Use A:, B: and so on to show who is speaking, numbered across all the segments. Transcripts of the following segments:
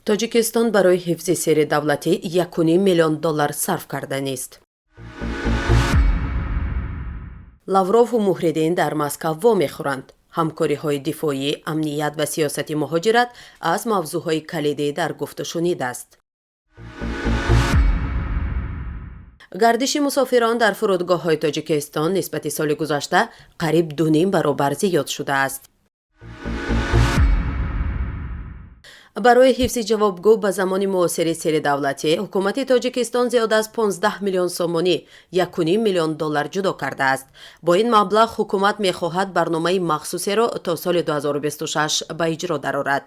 A: Тоҷикистон барои ҳифзи сирри давлатӣ 1,5 миллион доллар сарф карданист. Лаврову Муҳриддин дар Москав вомехӯранд. Ҳамкориҳои дифоӣ, амният ва сиёсати муҳоҷират аз мавзӯъҳои калидӣ дар гуфтушунид аст. Гардиши мусофирон дар фурудгоҳҳои Тоҷикистон нисбати соли гузашта қариб 2,5 баробар зиёд шудааст. Барои ҳифзи ҷавобгӯ ба замони муосири сирри давлатӣ, ҳукумати Тоҷикистон зиёда аз 15 миллион сомонӣ, 1,5 миллион доллар ҷудо кардааст. Бо ин маблағ ҳукумат мехоҳад барномаи махсусеро то соли 2026 ба иҷро дарорад.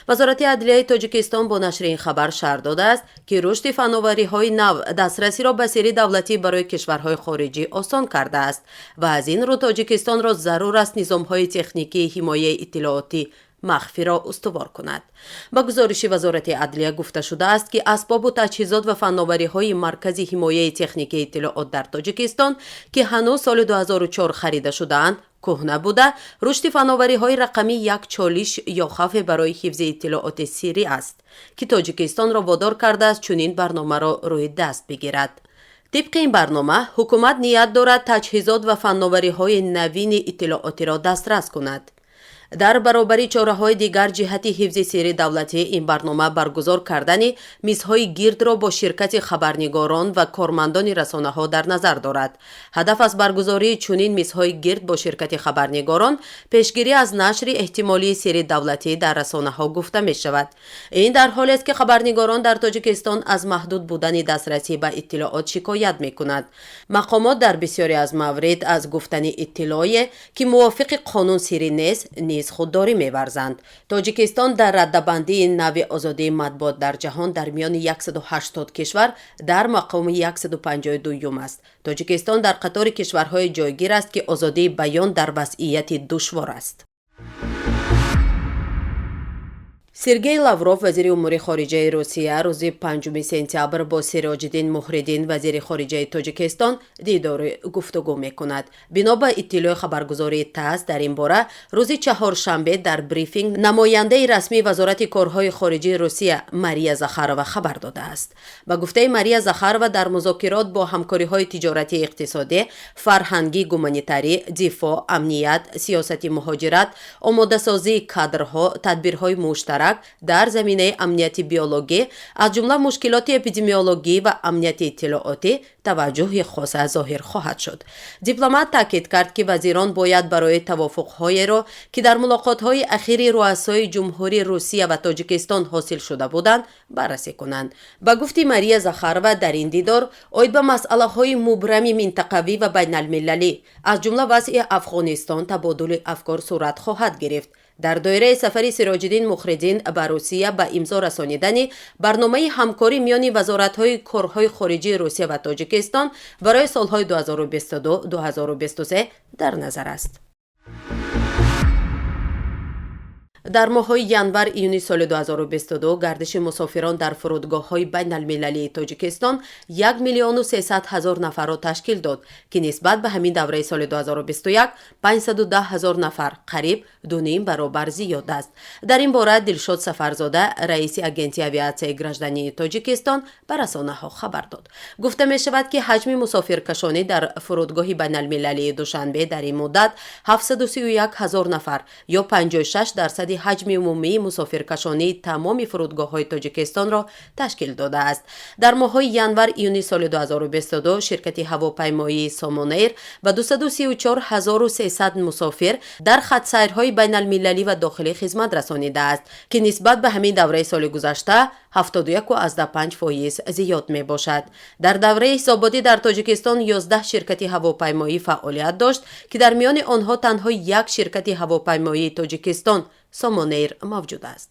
A: Вазорати адлияи Тоҷикистон бо нашри ин хабар шарҳ додааст, ки рушди фановариҳои нав дастрасиро ба сирри давлатӣ барои кишварҳои хориҷӣ осон кардааст ва аз ин рӯ Тоҷикистонро зарур аст низомҳои техникии ҳимояи иттилоотӣ махфиро устувор кунад. Ба гузориши Вазорати адлия гуфта шудааст, ки асбобу таҷҳизот ва фанновариҳои Маркази ҳимояи техникии иттилоот дар Тоҷикистон, ки ҳанӯз соли 2004 харида шудаанд, кӯҳна буда, рушди фановариҳои рақамӣ як чолиш ё хавфе барои ҳифзи иттилооти сиррӣ аст, ки Тоҷикистонро водор кардааст чунин барномаро рӯи даст бигирад. Тибқи ин барнома, ҳукумат ният дорад таҷҳизот ва фанновариҳои навини иттилоотиро дастрас кунад. Дар баробари чораҳои дигар ҷиҳати ҳифзи сирри давлатӣ, ин барнома баргузор кардани мизҳои гирдро бо ширкати хабарнигорон ва кормандони расонаҳо дар назар дорад. Ҳадаф аз баргузории чунин мизҳои гирд бо ширкати хабарнигорон пешгирӣ аз нашри эҳтимолии сирри давлатӣ дар расонаҳо гуфта мешавад. Ин дар ҳолест, ки хабарнигорон дар Тоҷикистон аз маҳдуд будани дастрасӣ ба иттилоот шикоят мекунад. Мақомот дар бисёре аз маврид аз гуфтани иттилоъе, ки мувофиқи қонун сиррӣ нест, низ худдорӣ меварзанд. Тоҷикистон дар раддабандии нави озодии матбуот дар ҷаҳон дар миёни 180 кишвар дар мақоми 152 аст. Тоҷикистон дар қатори кишварҳое ҷойгир аст, ки озодии баён дар вазъияти душвор аст. Сергей Лавров, вазири умури хориҷаи Русия, рӯзи 5 сентябр бо Сироҷиддин Муҳриддин, вазири хориҷаи Тоҷикистон, дидори гуфтугӯ мекунад. Бино ба иттилои хабаргузории ТАСС, дар ин бора рӯзи чаҳоршанбе дар брифинг намояндаи расмии Вазорати корҳои хориҷии Русия Мария Захарова хабар додааст. Ба гуфтаи Мария Захарова, дар музокирот бо ҳамкориҳои тиҷоратии иқтисодӣ, фарҳангӣ, гуманитарӣ, дифоъ, амният, сиёсати муҳоҷират, омодасозии кадрҳо, тадбирҳои муштарак дар заминаи амнияти биологӣ, аз ҷумла мушкилоти эпидемиологӣ ва амнияти иттилоотӣ таваҷҷӯҳи хоса зоҳир хоҳад шуд. Дипломат таъкид кард, ки вазирон бояд барои тавофуқҳоеро, ки дар мулоқотҳои ахири руасои ҷумҳури Русия ва Тоҷикистон ҳосил шуда буданд, баррасӣ кунанд. Ба гуфти Мария Захарова, дар ин дидор оид ба масъалаҳои мубрами минтақавӣ ва байналмилалӣ, аз ҷумла вазъи Афғонистон, табодули афкор сурат хоҳад гирифт. Дар доираи сафари Сироҷиддин Муҳриддин ба Русия ба имзо расонидани барномаи ҳамкорӣ миёни вазоратҳои корҳои хориҷии Русия ва Тоҷикистон барои солҳои 2022-2023 дар назар аст. Дар моҳҳои январ июни соли 2022 гардиши мусофирон дар фурудгоҳҳои байналмилалии Тоҷикистон 1 миллиону 300 ҳазор нафарро ташкил дод, ки нисбат ба ҳамин давраи соли 2021 510 ҳазор нафар, қариб 2,5 баробар зиёд аст. Дар ин бора Дилшод Сафарзода, раиси Агентии авиатсияи граждании Тоҷикистон, ба расонаҳо хабар дод. Гуфта мешавад, ки ҳаҷми мусофиркашонӣ дар фурудгоҳи байналмилалии Душанбе дар ин муддат 731 ҳазор нафар ё 56 дарсади ҳаҷми умумии мусофиркашонии тамоми фурудгоҳҳои Тоҷикистонро ташкил додааст. Дар моҳҳои январ июни соли 2022 ширкати ҳавопаймоии Сомонэйр ба 234 300 мусофир дар хатсайрҳои байналмилалӣ ва дохилӣ хизмат расонидааст, ки нисбат ба ҳамин давраи соли гузашта 71,5% зиёд мебошад. Дар давраи ҳисоботӣ дар Тоҷикистон 11 ширкати ҳавопаймоӣ фаъолият дошт, ки дар миёни онҳо танҳо як ширкати ҳавопаймоии Тоҷикистон, Сомонэйр, мавҷуд аст.